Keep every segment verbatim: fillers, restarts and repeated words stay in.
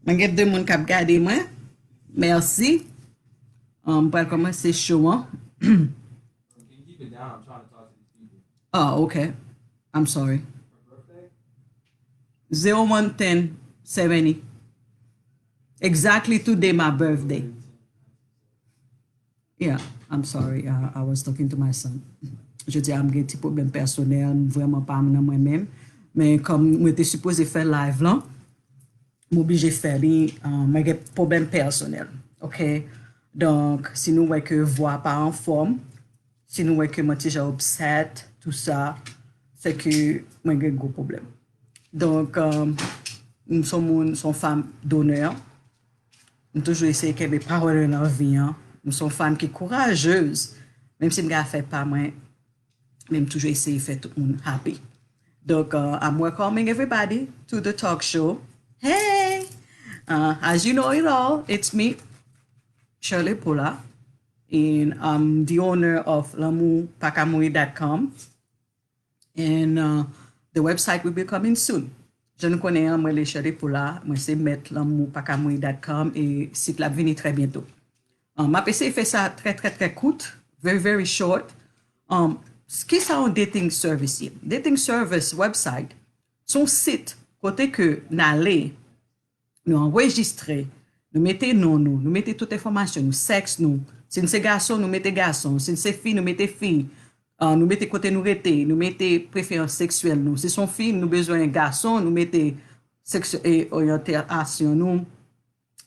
Mwen gen de moun k ap gade mwen. Mèsi. Um, m pral kòmanse show an. Can you keep it down? I'm trying to talk to these people. Oh, okay. I'm sorry. Her birthday? Zero one ten seventy. Exactly today my birthday. Yeah, I'm sorry. Uh, I was talking to my son. Jodi a m gen ti pwoblèm pèsonèl, m vrèman pa nan mwen menm. Men kòm mwen te sipoze fè live lan, m oblije fè li, uh, mwen gen pwoblèm pèsonèl. Ok? Donk, si nou wè ke vwa pa anfòm, si nou wè ke mwen ti jan upset, tou sa, se ke mwen gen gwo pwoblèm. Donk, um, m se yon moun, m se yon fanm donè. M toujou eseye kenbe pawòl yo nan vi an. M se yon fanm ki kourajez, menm si m gen afè pa mwen, men m toujou eseye fè tout moun happy. Donk, uh, I'm welcoming everybody to the talk show. Hey! Uh, as you know it all, it's me, Shirley Poula, and I'm the owner of lanmou pa ka mouri dot com. And uh, the website will be coming soon. Jan nou konnen an, mwen rele Shirley Poula, mwen se mèt lanmou pa ka mouri dot com e sit la ap vini trè byento. Uh, m ap eseye fè sa trè, trè, trè kout, very, very short. Um, s- ki sa yon dating service ye? Dating service website, se yon sit kote ke n ale, nou anrejistre, nou mete non nou, nou mete tout enfòmasyon nou, sèks nou. Si n se gason, nou mete gason. Si n se fi, nou mete fi. Ah, nou mete kote nou rete, nou mete preferans seksyèl nou. Si se yon fi, nou bezwen gason, nou mete seks- e oryantasyon nou.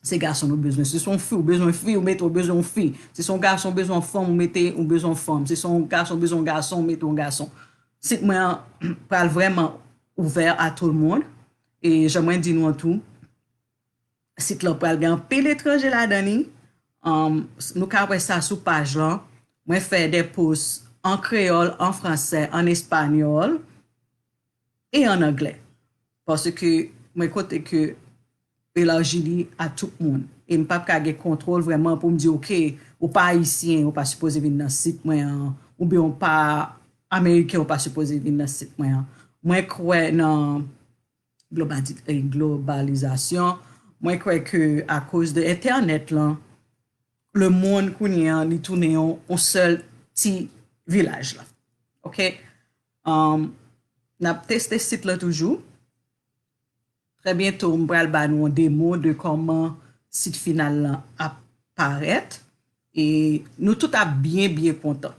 Se gason nou bezwen. Si se yon fi, ou bezwen fi, ou mete ou bezwen yon fi. Si se yon gason, ou bezwen yon fanm, ou mete ou bezwen yon fanm. Si se yon gason, ou bezwen yon gason, ou mete yon gason. Sit mwen an pral vrèman ouvè a tout moun. E jan mwen di nou an tou, sit lan pral gen anpil etranje ladan li. Um, nou ka wè sa sou paj lan. Mwen fè de post an kreyòl, an fransè, an espanyòl e an anglè. Paske mwen konte ke elaji li a tout moun. E m p ap ka gen kontwòl vrèman pou m di, oke, ou pa ayisyen, ou pa sipoze vin nan sit mwen an, oubyen ou pa ameriken, ou pa sipoze vin nan sit mwen an. Mwen kwè nan globali- eh, globalizasyon. Mwen kwè ke akoz de entènèt lan, lemonn kounye an, li tounen yon, yon sèl ti vilaj la. Ok? Um, n ap teste sit lan toujou. Trè byento, m pral ba nou yon demo de kòman sit final lan ap parèt. E nou tout ap byen, byen kontan.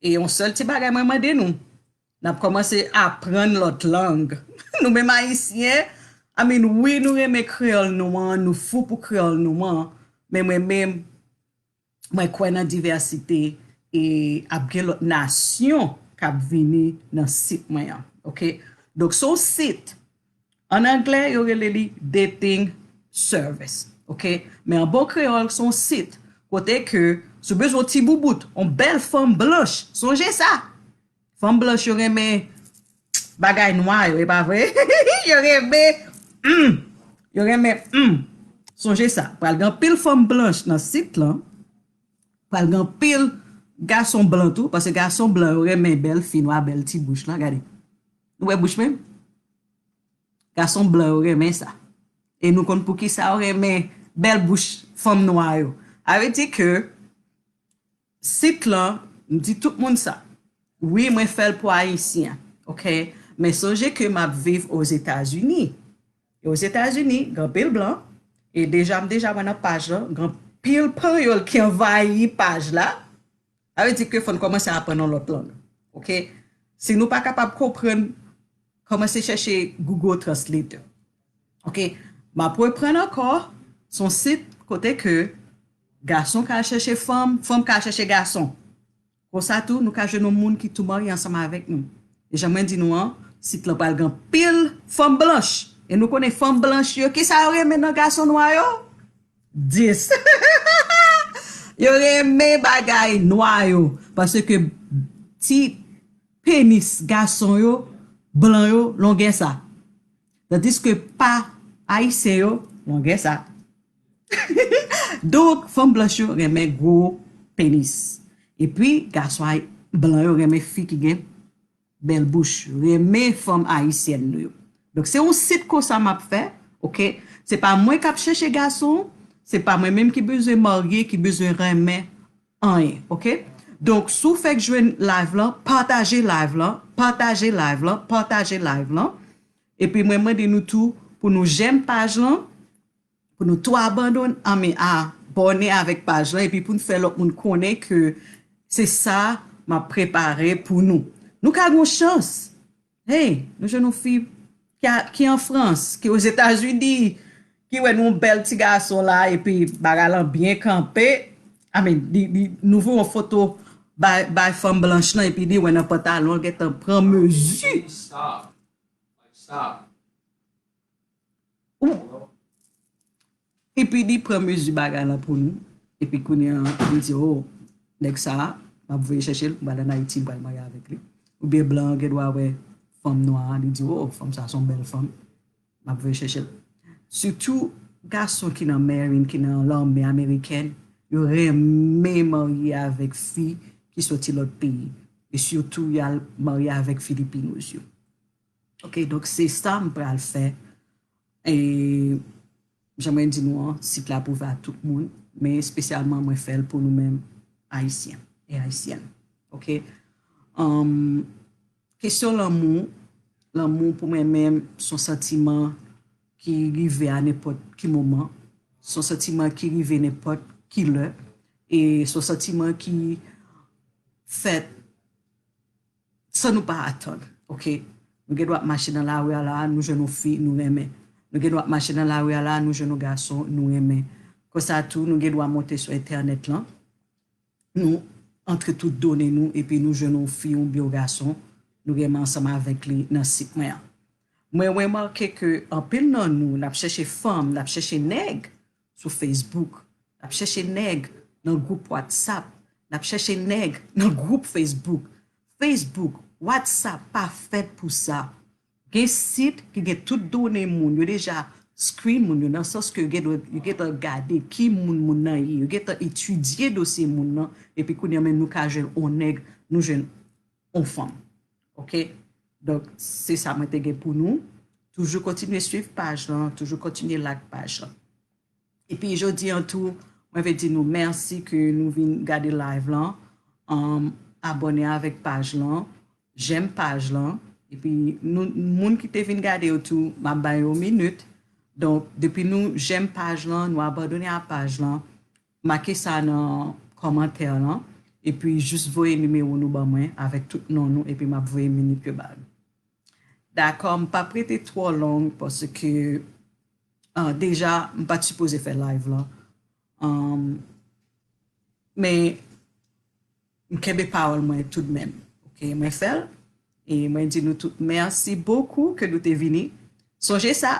E yon sèl ti bagay mwen mande nou. N ap kòmanse aprann lòt lang. Nou menm ayisyen, I mean, wi, nou renmen kreyòl nou an, nou fou pou kreyòl nou an, men mwen menm, mwen kwè nan divèsite e ap gen lòt nasyon k ap vini nan sit mwen an. Ok? Donk, se yon sit. An anglè, yo rele li dating service. Ok? Men an bon kreyòl, se yon sit kote ke si w bezwen yon ti boubout, yon bèl fanm blanch, sonje sa. Fanm blanch yo renmen bagay nwa yo, e pa vre? Yo renmen, mm, yo renmen, mm. Sonje sa, pral gen anpil fanm blanch nan sit lan. Pral gen anpil gason blan tou, paske gason blan yo renmen bèl fi nwa, bèl ti bouch lan, gade. Nou wè bouch mwen? Gason blan yo renmen sa. E nou konn poukisa yo renmen bèl bouch fanm nwa yo. A vle di ke sit lan, m di tout moun sa. Wi, mwen fè l pou ayisyen, ok? Men sonje ke m ap viv Ozetazini. E Ozetazini, gen anpil blan. E deja, m deja wè nan paj lan, gen anpil panyòl ki anvayi paj la. Sa vle di ke fò n kòmanse aprann yon lòt lang. Ok? Si nou pa kapab konprann, kòmanse chèche Google Translator. Ok? M ap reprann ankò, se yon sit kote ke gason ka al chèche fanm, fanm ka al chèche gason. Konsa tou, nou ka jwenn yon moun ki tou marye ansanm avèk nou. E jan mwen di nou an, sit lan pral gen anpil fanm blanch. E nou konnen fanm blanch yo, kisa yo renmen nan gason nwa yo? Dis. Yo renmen bagay nwa yo. Paske ti penis gason yo, blan yo, longè sa. Tandiske pa ayisyen yo, longè sa. Donk, fanm blanch yo renmen gwo penis. Epi, gason ay-, blan yo renmen fi ki gen bèl bouch, renmen fanm ayisyèn nou yo. Donk, se yon sit konsa m ap fè, Ok? Se pa mwen k ap chèche gason, se pa mwen menm ki bezwen marye, ki bezwen renmen anyen. Ok? Donk, si w fèk jwenn live lan, pataje live lan, pataje live lan, pataje live lan. Epi mwen mande nou tou pou nou jèm paj lan, pou nou tou abandone, anmen, abòne avèk paj lan, epi pou n fè lòt moun konnen ke se sa m ap prepare pou nou. Nou ka gen yon chans. Hey, nou jwenn yon fi ki, a, ki an Frans, ki Ozetazini, ki wè nou yon bèl ti gason la, epi bagay lan byen kanpe. I mean, li, li, nou voye yon foto bay, bay fanm blanch lan, epi li wè nan pantalon, gentan pran mezi. Stop. Stop. Ou, epi li pran mezi bagay lan pou nou. Epi kounye a, li di, "Oh, nèg sa a, m ap voye chèche l, m pral ann Ayiti, m pral marye avèk li." Oubyen blan an gen dwa wè fanm nwa a, li di, "Oh, fanm sa a se yon bèl fanm, m ap voye chèche l." Sitou gason ki nan Marine, ki nan lame amerikèn, yo renmen marye avèk fi ki soti lòt peyi. E sitou, y al marye avèk Filipinos yo. Ok, donk se sa m pral fè. E jan mwen di nou an, sit la pou ouvè a tout moun, men espesyalman mwen fè l pou nou menm Ayisyen e Ayisyèn. Ok? Anm, kesyon lanmou, lanmou pou mwen menm, se yon santiman ki rive a nenpòt ki moman, se yon santiman ki rive nenpòt ki lè, e se yon santiman ki fèt san nou pa atann, ok? Nou gen dwa ap mache nan lari a la, nou jwenn yon fi, nou renmen. Nou gen dwa ap mache nan lari a la, nou jwenn yon gason, nou renmen. Konsa tou, nou gen dwa monte sou entènèt lan, nou antre tout done nou, epi nou jwenn yon fi oubyen yon gason, nou renmen ansanm avèk li nan sit mwen an. Mwen remake ke anpil nan nou, n ap chèche fanm, n ap chèche nèg sou Facebook, n ap chèche nèg nan gwoup WhatsApp, n ap chèche nèg nan gwoup Facebook. Facebook, WhatsApp pa fèt pou sa. Gen sit ki gen tout done moun, yo deja screen moun yo, nan sans ke yo gentan, yo gentan gade ki moun moun nan ye, yo gentan etidye dosye moun nan, epi kounye a menm nou ka jwenn on nèg, nou jwenn on fanm. Ok? Donk, se sa mwen te gen pou nou. Toujou kontinye swiv paj lan, toujou kontinye like paj lan. Epi jodi an tou, mwen vle di nou mèsi ke nou vin gade live lan. Anm, abòne avèk paj lan, jèm paj lan. Epi nou, moun ki te vin gade yo tou, m ap ba yo yon minit. Donk, depi nou jèm paj lan, nou abòne a paj lan, make sa nan kòmantè lan, epi jis voye nimewo nou ban mwen avèk tout non nou, epi m ap voye minit yo ba nou. Dakò, m p ap rete twò long paske, ah, deja, m pa t sipoze fè live lan. Anm, men, m kenbe pawòl mwen toudmenm. Ok, mwen fè l. E mwen di nou tout mèsi bokou ke nou te vini. Sonje sa,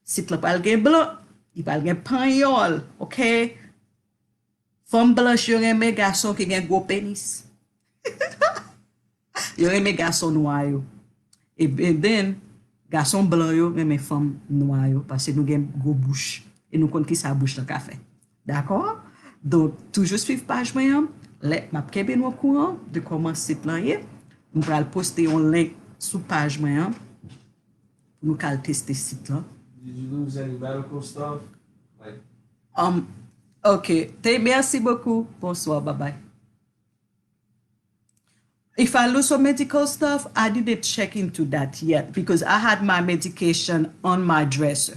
sit lan pral gen blan, li pral gen panyòl, ok? Fanm blanch yo renmen gason ki gen gwo penis. Yo renmen gason nwa yo. E, and then, gason blan yo renmen fanm nwa yo, paske nou gen gwo bouch. E nou konn kisa bouch lan ka fè. Dakò? Donk, toujou swiv paj mwen an. Lè m ap kenbe nou okouran de kòman sit lan ye. M pral poste yon link sou paj mwen an pou nou ka al teste sit lan. Did you lose any medical stuff? Like, Um, ok. Te, mèsi bokou. Bonswa, bye bye. If I lose some medical stuff, I didn't check into that yet because I had my medication on my dresser.